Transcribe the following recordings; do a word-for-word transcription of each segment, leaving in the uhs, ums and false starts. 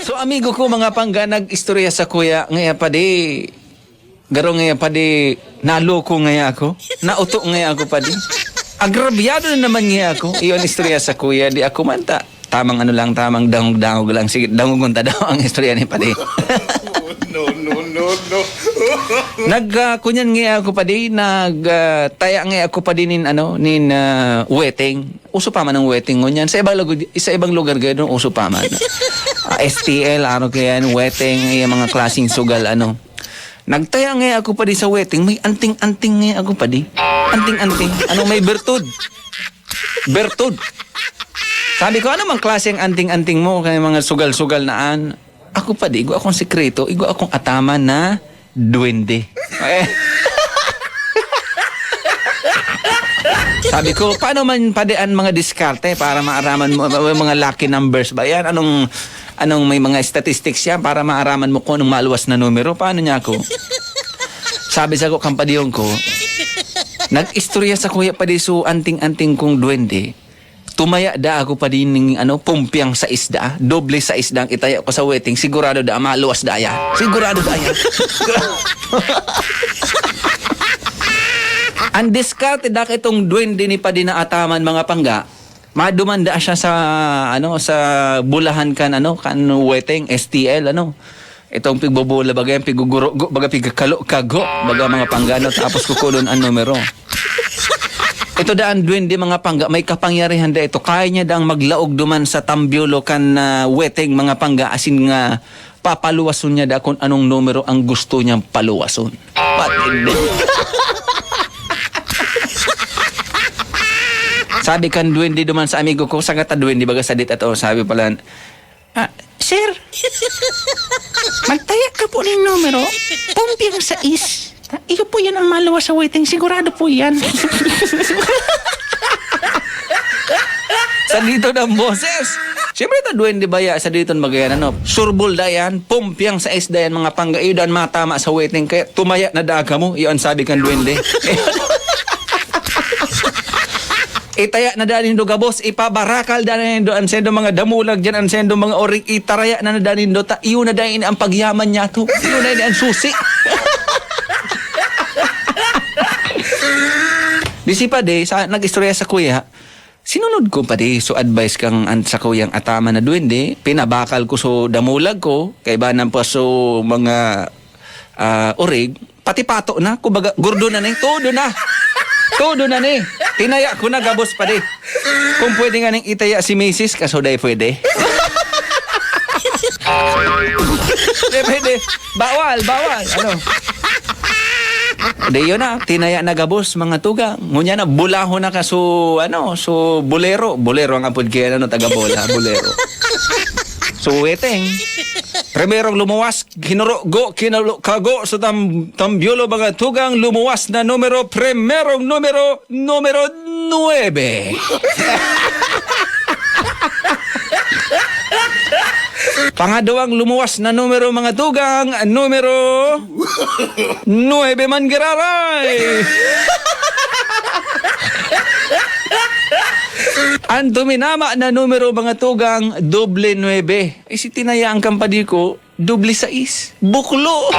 To amigo ko, mga pangga, nag-istorya sa kuya, ngaya padi, garo ngaya padi, naloko ngaya ako, nauto ngaya ako padi. Agrabyado na naman ngaya ako. Iyon istorya sa kuya, di ako man ta. Tamang ano lang, tamang dangog-dangog lang. Sige, dangogon ta daw ang istorya ni padi. No, no, no, no. Nag, ah, kunyan ngaya ako padi, nag, ah, taya ngaya ako padi nin, ano, nin, ah, weteng. Uso pa man ang weteng ngunyan. Sa ibang lugar, sa ibang lugar gayod, uso pa man. Ah, S T L, ano kaya yan, weteng, yung mga klaseng sugal, ano. Nagtaya nga ako padi sa weteng, may anting-anting nga ako padi. Anting-anting. Ano, may bertud. Bertud. Sabi ko, "Ano mang klase ang anting-anting mo? Kaya mga sugal-sugal na an." Ako padi, igwa akong sikreto, igwa akong ataman na duwende. Eh. Sabi ko, "Paano man padi an mga diskarte para maaraman mo, may mga lucky numbers ba yan? Anong, anong may mga statistics yan para maaraman mo kung anong maluwas na numero?" Paano niya ako? Sabi sa ko, kan padiyong ko, nag-istorya sa kuya padi so anting-anting kong duwende. Tumaya da ako padi ning, ano, pumpyang sais da, doble sais da ang itaya ko sa weteng, sigurado da, maluwas da yan. Sigurado da yan. Ang diskarte da kitong duwende ni padi na ataman, mga pangga, maduman da siya sa, ano, sa bulahan kan, ano, kan weteng, S T L, ano. Itong pigbobola, baga yan, piguguro-, gu-, baga pigkakalo-kago, baga mga pangga, no, tapos kukunon ang numero. Ito daan duwende, mga pangga, may kapangyarihan da ito. Kaya niya daang maglaog duman sa tambyolo kan, ah, weteng, mga pangga, asin nga papaluwason niya da kung anong numero ang gusto niyang paluwason. Matindi. Sabi kan duwende duman sa amigo ko, sagata duwende, baga sadit ato, sabi pala, "Ah, sir, magtaya ka po ng numero, pumpyang sais. Ah, iyo po yan ang maluwas sa weteng, sigurado po yan." Sa dito ng boses. Siyempre, ito, duwende baya, sa dito magayan, ano, surbol da yan, pumpyang sais da yan, mga pangga, iyo dan matama sa weteng, kaya tumaya na daga mo, iyo ang sabi kan duwende. Itaya na da nindo gabos, ipabarakal da nindo an sendo mga damulag diyan, an sendo mga orig, itaraya na na da nindo, ta iyo na da ini ang pagyaman niyato. Iyo na ini ang susi. Di si Pade, sa, nag-istorya sa kuya, sinunod ko, Pade, so advice kang an, sa kuyang ataman na duwende, pinabakal ko so damulag ko, kaibanan pa so mga, ah, orig, pati pato na, kumbaga, gordo na ni, todo na. Todo na ni. Tinaya ko na gabos, Pade. Kung pwede nga ning itaya si misis, kaso dai pwede. Dai pwede. Bawal, bawal. Ano? Di yun na, tinaya na gabos, mga tugang. Ngunyan na, bulaho na ka, so, ano, so, bolero. Bolero ang apod kaya, ano, taga Bola, bolero. So, weteng. Primerong lumuwas, hinurugo, kinalu-, kago sa tam-, tambyolo, mga tugang, lumuwas na numero, primerong numero, numero nuebe. Pangadawang lumuwas na numero, mga tugang, numero nuebe man giraray. Ang tuminama na numero, mga tugang, doble nuebe. Ay, si tinayaan kan padi ko, doble sais. Buklo.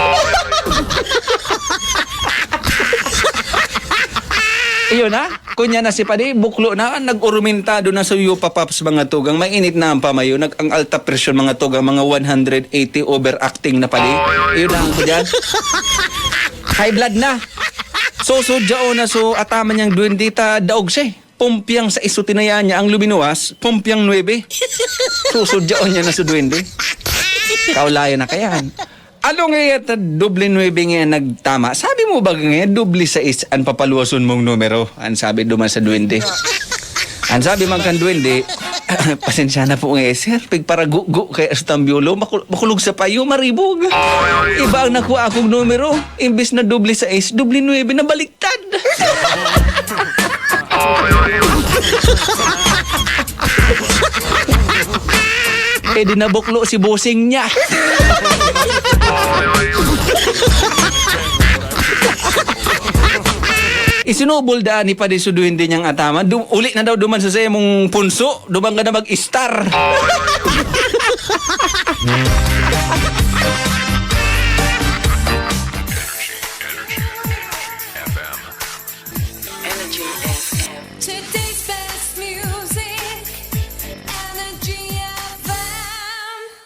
Iyon na. Kunya na si padi, buklo na, nag-ormentado na sa yupa, paps, mga tugang. Mainit na ang pamayo. Nag-, ang alta presyon, mga tugang, mga one hundred eighty overacting na padi. Iyon na ang kudyan. High blood na. So, so, dyaon na, so, ataman niyang duwende ta, daog siya eh. Pumpyang sais so tinayaan niya, ang luminuwas, pumpyang nuebe. Susudyaon niya na sa duwende. Kaulayan na kayan. Ano nga yan, ta doble nuebe nga yan nagtama? Sabi mo ba nga yan, doble sais an papaluwason mong numero? An sabi duman sa duwende. An sabi man kan duwende, "Pasensya na po nga, sir. Pigparagugo kaya sa tambyolo, makul-, makulog sa payo, maribog. Iba ang nakuha akong numero. Imbis na doble sais, doble nuebe, nabaliktad." Eh, di nabuklo si bossing niya. Isinubol daan ni Padi Suduhin din niyang ataman. Du-, uli na daw duman sa sayo mong punso. Duman ka na mag-star.